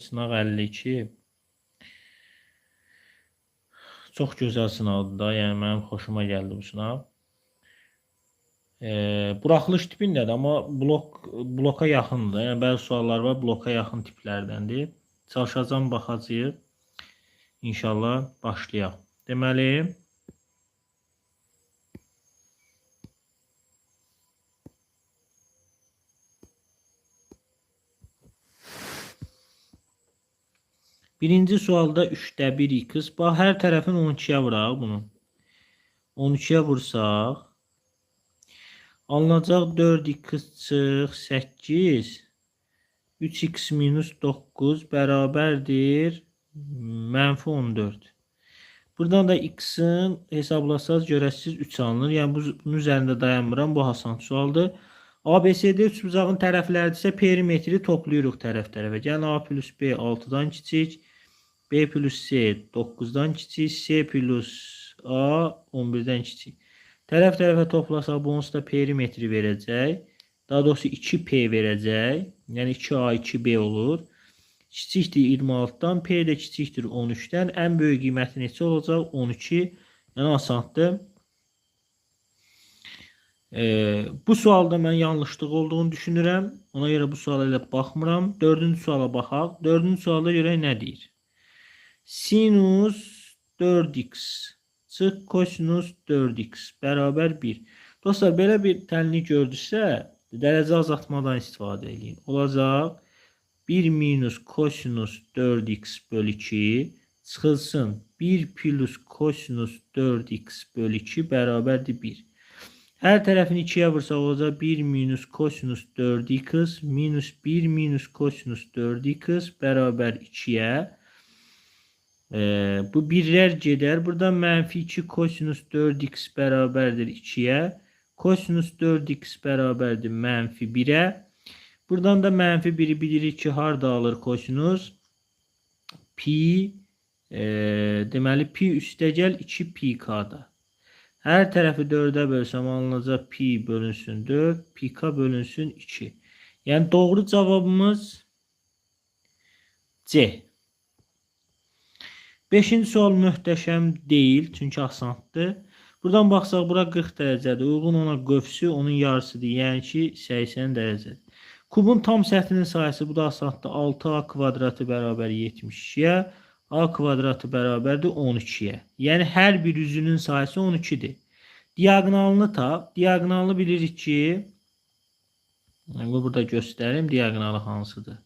Sınaq 52. Çox gözəl sınaqdır da. Yəni mənim xoşuma gəldi bu sınaq. Buraxılış tipindədir, amma bloka yaxındır. Yəni bəzi suallar var, bloka yaxın tiplərdəndir. Çalışacağam, baxacağıq. İnşallah başlayaq. Deməli, birinci sualda 3-də 1 x. Bax, hər tərəfin 12-yə vuraq bunu. 12-yə vursaq, alınacaq 4x çıx 8, 3x minus 9 bərabərdir mənfi 14. Buradan da x-in hesablasaz görəsiniz 3 alınır. Yəni, bunun üzərində dayanmıram. Bu asan sualdır. ABCD üçbucağın tərəfləridirsə, perimetri toplayırıq tərəf tərəfə. Yəni, A plus B 6-dan kiçik, B plus C 9-dan kiçik, C plus A 11-dən kiçik. Tərəf tərəfə toplasaq, bu onsuz da perimetri verəcək. Daha doğrusu 2P verəcək. Yəni 2A, 2B olur. Kiçikdir 26-dan, P də kiçikdir 13-dən. Ən böyük qiyməti neçə olacaq? 12. Yəni asandır. Bu sualda mən yanlışlıq olduğunu düşünürəm. Ona görə bu suala elə baxmıram. Dördüncü suala baxaq. Dördüncü sualda görək nə deyir? Sinus 4x çıx kosinus 4x bərabər 1. Dostlar, belə bir tənlik gördünüzsə, dərəcə azaltmadan istifadə edin. Olacaq 1 minus kosinus 4x bölü 2 çıxılsın 1 plus kosinus 4x bölü 2 bərabərdir 1. Hər tərəfini 2-yə vursaq olacaq 1 minus kosinus 4x minus 1 minus kosinus 4x bərabər 2-yə. Bu birlər gedər. Buradan mənfi 2 kosinus 4x bərabərdir 2-yə. Kosinus 4x bərabərdir mənfi 1-ə. Buradan da mənfi 1-i bilirik ki, harda alır kosinus? Pi, deməli pi üstəgəl 2 pi k-da. Hər tərəfi 4-ə bölsəm alınacaq pi bölünsün 4, pi k bölünsün 2. Yəni doğru cavabımız C. Beşinci sual möhtəşəm deyil, çünki asandır. Buradan baxsaq, bura 40 dərəcədir. Uyğun ona qövsü onun yarısıdır, yəni ki 80 dərəcədir. Kubun tam səthinin sahəsi, bu da asandır. 6a kvadratı bərabər 72-yə, a kvadratı bərabərdir 12-yə. Yəni hər bir üzünün sahəsi 12-dir. Diaqonalını tap. Diaqonalını bilirik ki, bu burada göstərim, diaqonalı hansıdır?